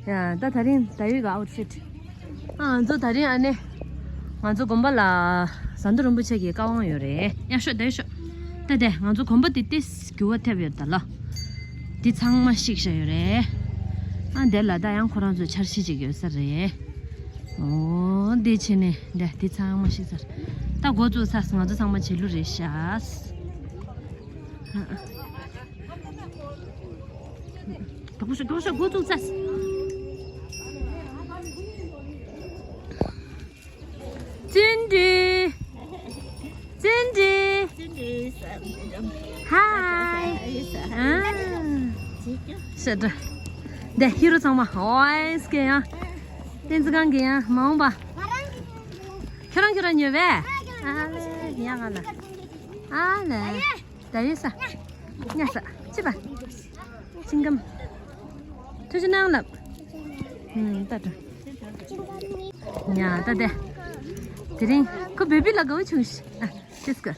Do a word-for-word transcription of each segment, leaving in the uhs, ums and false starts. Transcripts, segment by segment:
ཡ་ད་དེ་རིང་ད་ཡོད་གི་ཨའུ་ཊི་ཕིཊ། ཨ་ང་ཚོ་དེ་རིང་ཨ་ནི་ང་ཚོ་དགོན་པ་ལ་ཟམ་གདོང་རིན་པོ་ཆེ་གི་བཀའ་དབང་ཡོད་རེད། ཡ་ཤོག་ད་ཡ་ཤོག་ད་དེ་ང་ཚོ་དགོན་པ་དེ་ཏིས་འགྱུར་བ་ཐེབས་ཡོད་ད་ལ། འདི་ཚང་མ་བཤིག་བཞག་ཡོད་རེད། ཨ་འདི་ལ་ད་ཡང་ཁོ་རང་ཚོ་འཆར་གཞི་ཅིག་ཡོད་ས་རེད། ཨོ་འདི་བྱས་ནས་འདི་འདི་ཚང་མ་བཤིག་ཚར། ད་འགོ་བཙུགས་ཚར། ང་ཚོ་ཚང་མ་བྱེད་ལུགས་རེད་ཤག་ཨ་ཨ། དགོས་ཤོག་དགོས་ཤོག་འགོ་བཙུགས་ཚར། བརྩོན་འགྲུས། བརྩོན་འགྲུས། བརྩོན་འགྲུས་ཟེར། ཧའི། ཨ། ཤ་དྲ། འདི་ཧི་རོ་ཚང་མ་ཨོའི་སྐད་ཡང་། བསྟན་འཛིན་གང་གི་ཡང་མ་འོངས་པ། ཁྱོད་རང་ཁྱོད་རང་ཉོས་པས། ཨ་ལེ་ཡ་ང་ལ། ཨ་ལེ། ད་ཡོད་ས། ཉ་ས། ཅི་པ། ཅིང་ཀམ། ཐུགས་རྗེ་གནང་ལབ། ཨུམ་ད་དྲ། ཉ་ད་དེ། དེ་རིང་ཁོ་བེ་བི་ལ་དགའ་བོ་བྱུང་ཤི། ཨ་ཤིས་ཀ་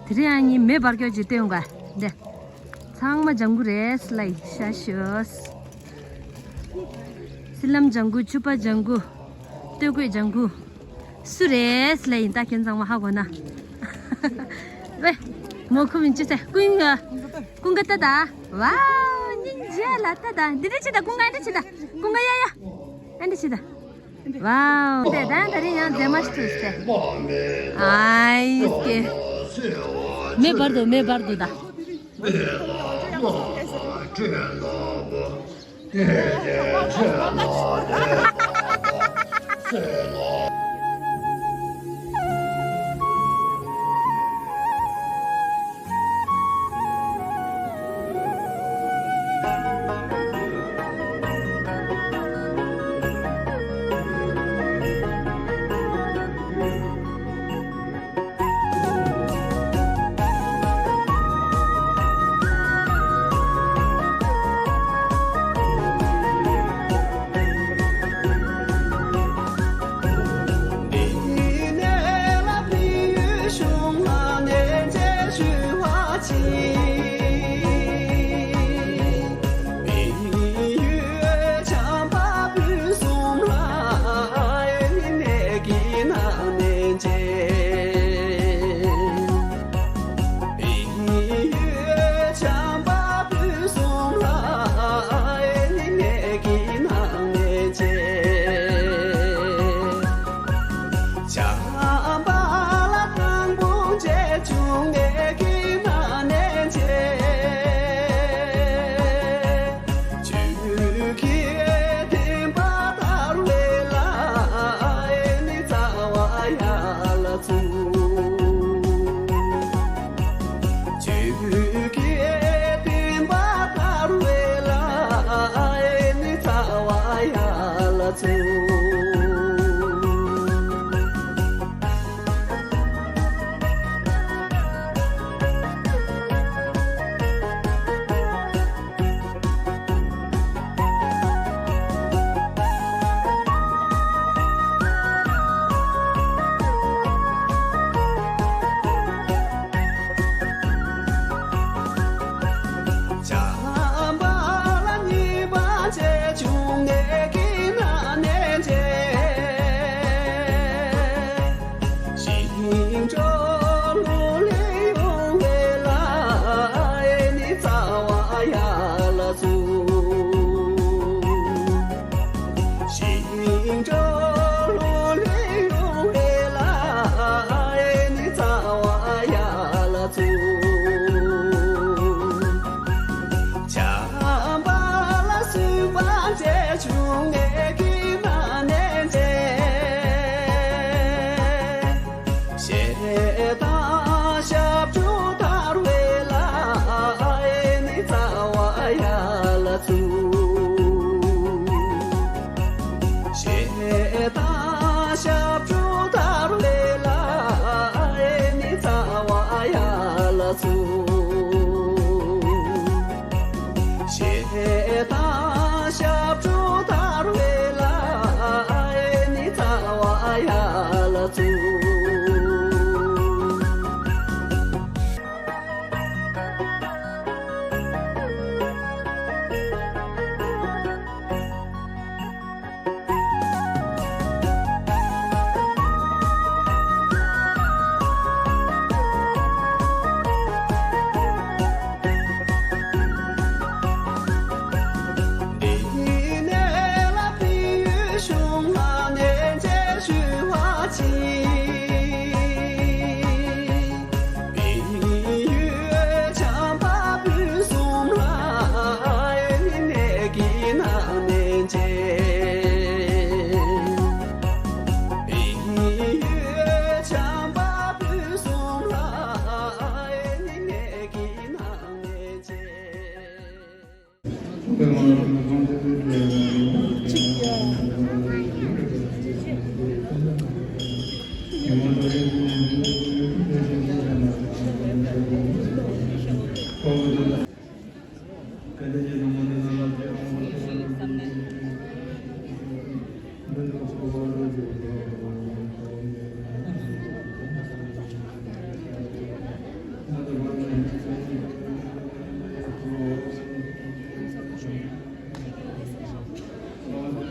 དེ་རིང་ཨ་ནི་མེ་འབར་སྐྱོ་ཅིག་སྟོན་ག་འདི། ཚང་མ་ལྗང་གུ་རེད་ལ་ཡི་ཤ་ཤོས། སི་ལམ་ལྗང་གུ། ཕྱུ་པ་ལྗང་གུ། སྟོད་གོས་ལྗང་གུ། སུ་རེད་ལ་ཡིན་ད་ཁྱོད་ཚང་མ་ཧ་གོ་ན། ཝེ། མོ་ཁུ་མིན་ཅི་ཟེར་ཀུན་ག་ཀུན་ག་ཏ་ད། ཝའོ་སྙིང་རྗེ་ལ་ཏ་ད། འདི་འདྲ་ཅི་ད་ཀུན་ག་འདྲ་ཅི་ད། ཀུན་ག་ཡ་ཡ། ཨ་འདྲ་ཅི་ད། ཝའོ་དེ་ད་ད་རིང་ཡང་མཛེས་མ་ཞིག་ཐུག་སྟེ། ཨའི་སྐེ། མེ་འབར་དུ་མེ་འབར་དུ་ད།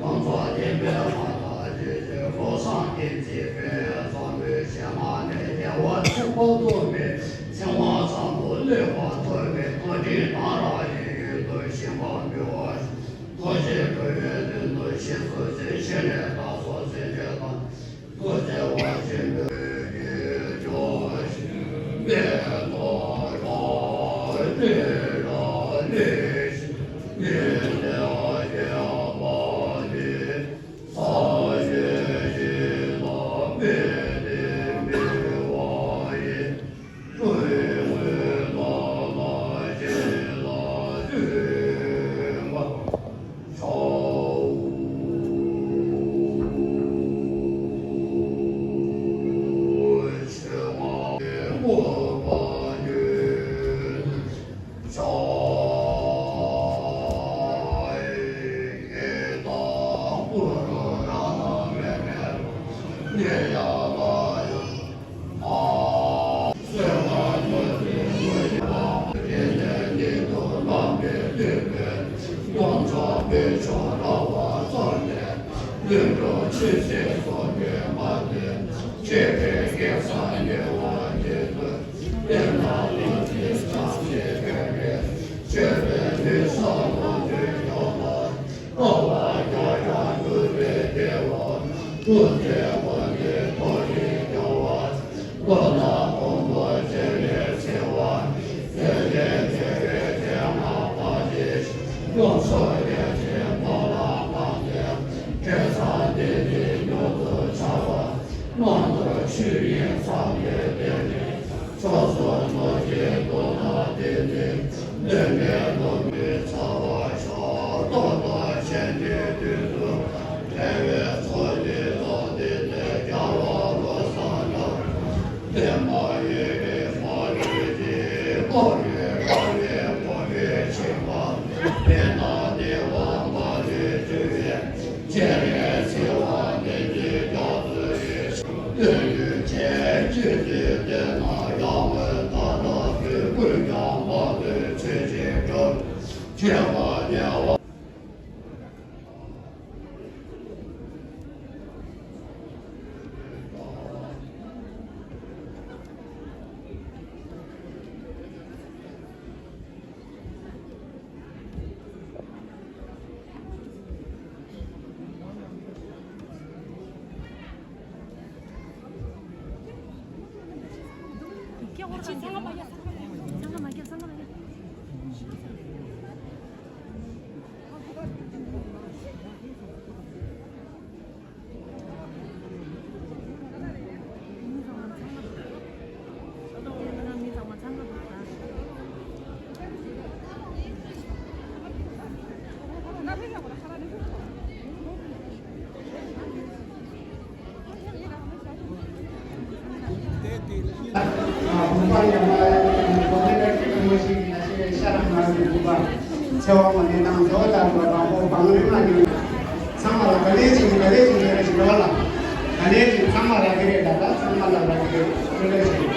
ཡོངས་རྫོགས་བསྟན་པའི་མ་དང་རྗེས་ཀྱི་བློ་བཟང་བསྟན་འཛིན་པའི་བསམ་པའི་གཞན་མ་ནས་རྒྱལ་བ་ཆེན་པོ་ཐོབ་པའི་ཚེ་དབང་བཟང་པོ་ལེགས་པར་ཐོབ་པའི་བཀའ་དྲིན་གནང་རབ་ཡིད་འོང་དུ་ཞེན་པ་འབུལ་བ་ཞུ། ཐུགས་རྗེ་དགོས་པའི་དོན་དུ་ཞེས་སུ་གསོལ་ཞིང་ནས་བདག་སོགས་སེམས་ཅན་དང་། ཚེ་དབང་མ་ནས་ནང་བཟོ་ལྟར་བ་དང་པོ་བང་རིམ་ལ་ཉོན། ཚང་མ་ལ་ག་ལེ་ཞིག་ག་ལེ་ཞིག་ཡོད་རེད་ཞིག་ལོ་ལ། ག་ལེ་ཞིག་ཚང་མ་རག་གི་རེད་ད་ད་ཚང་མ་ལ་རག་གི་རེད་ལོ་ལེ་ཞིག་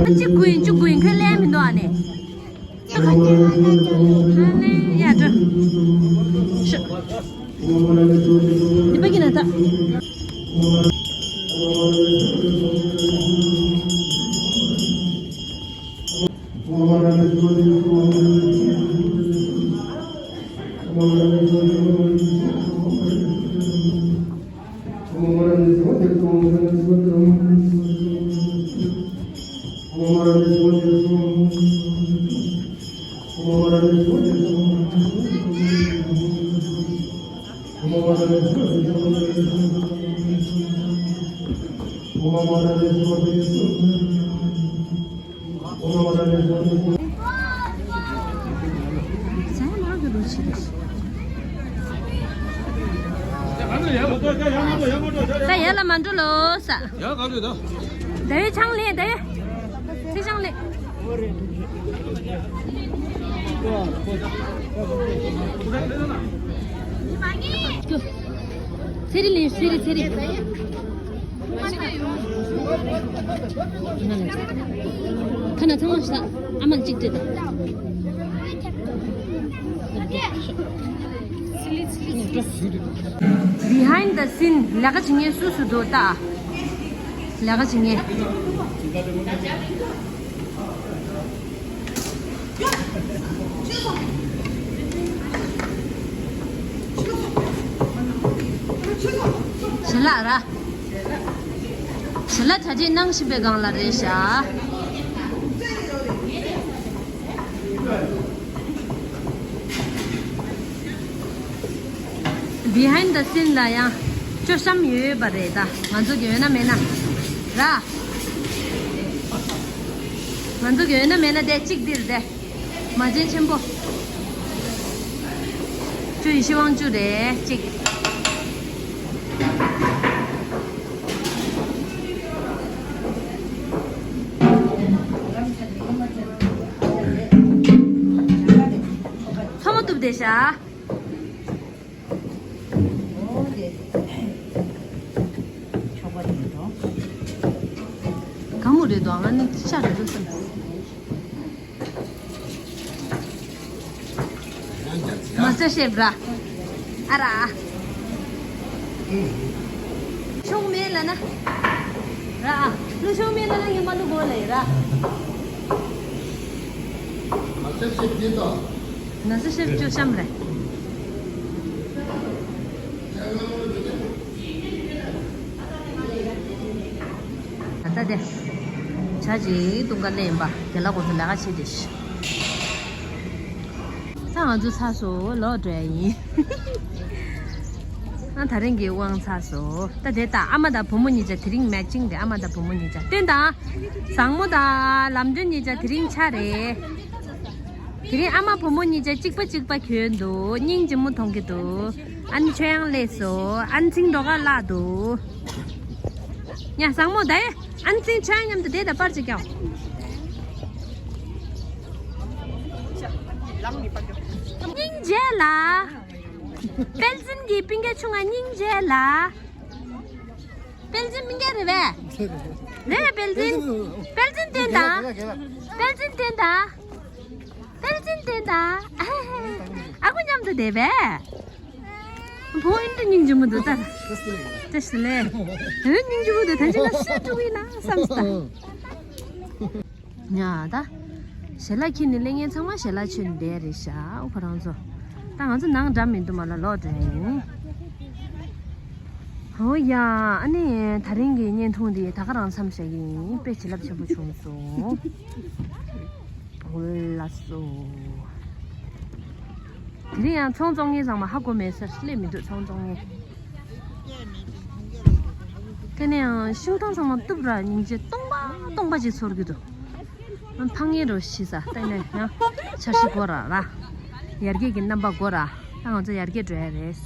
གཅིག་དགུ་ཡིན་གཅིག་དགུ་ཡིན་ཁོས་ལན་མི་འདུག་ཨ་ནི། ཨ་ནི་ཡ་འགྲོ། ཤ། འདི་པ་གི་ན་ད། ད་ཡར་ལ་མ་འགྲོ་ལོ་ས། ཡར་ག་འགྲོ་ད། ད་ཡར་ཆང་ལེན་ད་ཡར། ཚེ་ཆང་ལེན། ཚེ་རིང་ལེན་ཚེ་རིང་ཚེ་རིང་། ཁ་ན་ཚང་མ་ཤ་ཨ་མ་ལ་གཅིག་སྤྲད་དང་། Behind the scene ལས་ཀ་བྱེད་མཁན་སུ་སུ་འདུག་ལྟ། ལས་ཀ་བྱེད་མཁན། ཞལ་ལག་ར། ཞལ་ལག་གྲ་སྒྲིག་གནང་བཞིན་པའི་སྒང་ལ་རེད་ཤག Behind the scene ལ་ཡང་སྤྱོད་བཤམས་ཡོད་པ་རེད་ད། ང་ཚོ་གི་ཡོད་ན་མེད་ན་ར། ང་ཚོ་གི་ཡོད་ན་མེད་ན་དེ་གཅིག་འདིར་དེ། མ་བྱན་ཆེན་པོ། ཅུ་ཡི་ཤི་དབང་ཅུ་རེད་གཅིག་ཚང་མ་གཏུབ་བསྡད་ཤག་གང་མོ་རེད་དོ། ང་ནི་ཤ་རེད་འདུག་བསམ། མ་ཟེར་ཤེས་ར། ཨ་ར། ཆུང་མེད་ལ་ན། ར། ལུ་ཆུང་མེད་ལ་ན་ཡིན་མ་ལུ་གོ་ལེ་ར། མ་ཟེར་ཤེས་ཀྱི་དོ། མ་ཟེར་ཤེས་ཅོ་ཤམ་རེད། ད་ལྟ་དེ། བྱ་ཅིག་དུང་དཀར་ལེན་པ་དེ་ལ་གོ་ཚོ་ལས་ཀ་བྱེད་དེ་ཤི། ད་ང་ཚོ་ཚར་སོང་ལོག་འགྲོ་ཡ་ཡིན། ཨ་ད་རིང་གི་དབང་ཚར་སོང་། ད་དེ་ད་ཨ་མ་དང་བུ་མོ་གཉིས་ཆ་དེ་རིང་matching དེ་ཨ་མ་དང་བུ་མོ་གཉིས་ཆ་སྟོན་དང་། བཟང་མོ་དང་ལམ་སྒྲོན་གཉིས་ཆ་དེ་རིང་ཆ་རེད། དེ་རིང་ཨ་མ་བུ་མོ་གཉིས་ཆ་གཅིག་པ་གཅིག་པ་གྱོན་འདུག་སྙིང་རྗེ་མོ་མཐོང་གི་འདུག་ཨ་ནི་ཆོས་དབྱངས་སླེབས་སོང་། ཨ་ནི་ཚིང་འགྲོ་ག་བརླག་འདུག་ཡ་བཟང་མོ་ད་ཡ། ཨ་ནི་ཚིང་ཆོས་དབྱངས་མཉམ་དུ་བསྡད་དང་པར་ཅིག་རྒྱག་སྙིང་རྗེ་ལ། དཔལ་འཛིན་གྱི་སྤུན་ཀྱག་ཆུང་ང་སྙིང་རྗེ་ལ། དཔལ་འཛིན་སྤུན་ཀྱག་རེད་པས། རེད་པས་དཔལ་འཛིན། དཔལ་འཛིན་བསྟན་དང་། དཔལ་འཛིན་བསྟན་དང་། དཔལ་འཛིན་བསྟན་དང་། ཨ་ཁུ་མཉམ་དུ་བསྡད་པས། བུ་ཨིན་དུ་སྙིང་རྗེ་མོ་འདུག་ད། བཀྲ་ཤིས་བདེ་ལེགས། བུ་སྙིང་རྗེ་མོ་འདུག་ད་ཅི་ང་སུས་དཀྲུག་ཡིན་ན་བསམ་སྟ། ཉ་ད། ཞལ་ལག་འཁྱེར་ནས་སླེབས་མཁན་ཚང་མ་ཞལ་ལག་མཆོད་ནས་བསྡད་རེད་ཤག་ཨོ་ཁོ་རང་ཚོ། ད་ང་ཚོ་ནང་འགྲམ་མི་འདུག་མ་ལ་ལོག་འགྲོ་ཡ་ཡིན། ཨོ་ཡ། ཨ་ནི་དེ་རིང་གི་བརྙན་ཐུང་འདི་ད་ག་རང་མཚམས་བཞག་གི་ཡིན། དཔེ་བྱིན་རླབས་ཆེན་པོ་བྱུང་སོང་། འོ་ལགས་སོ། དེ་རིང་ཡང་ཚོང་བཙོང་མཁན་ཚང་མ་ཧ་གོ་མེད་ས་སླེབས་མི་འདུག་ཚོང་བཙོང་མཁན། དེ་ནས་ཡང་ཤིང་ཐང་ཚང་མ་གཏུབ་ར་སྙིང་རྗེ་སྟོང་པ་སྟོང་པ་ཅིག་ཚོར་གི་འདུག་ཕངས་ངེས་རོ་ཤི་ས་ལྟ་ན་ཡང་འཆར་གཞི་དགོས་ར་ར། ཡར་རྒྱས་ཀྱི་རྣམ་པ་དགོས་ར། ད་ང་ཚོ་ཡར་རྒྱས་འགྲོ་ཡ་རེད།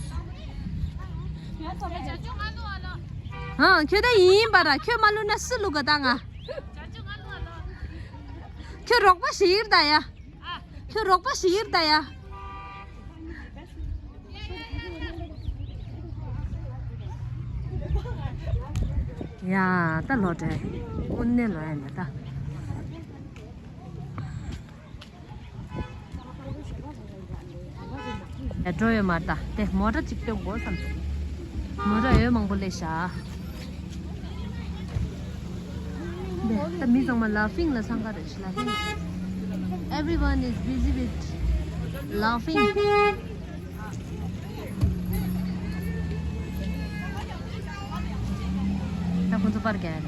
ཨང་ཁྱོད་ད་ཡིན་ཡིན་པ་ར་ཁྱོད་མ་བླུགས་ན་སུ་བླུགས་ག་ད་ང་། ཁྱོད་རོགས་པ་ཞིག་ཡིར་ད་ཡ། ཁྱོད་རོགས་པ་ཞིག་ཡིར་ད་ཡ། ཡ་ད་ལོ་དྲན། དངོས་གནས་ལོ་ཡ་མེད་ད། ཡ་འགྲོ་ཡོད་མ་རེད་ད། དེ་མོ་ཊ་གཅིག་སྟོན་དགོས་བསམ་སོང་། མོ་ཊ་ཡོད་མང་པོ་སླེབས་ཤག་དེ་ད་མི་ཚང་མ་ལ་ཕིང་ལ་འཚང་ཁ་རེད་ཤག་ལ་ཕིང་། Everyone is busy with laughing. ད་ཁོ་ཚོ་པར་རྒྱག་ཡ་རེད།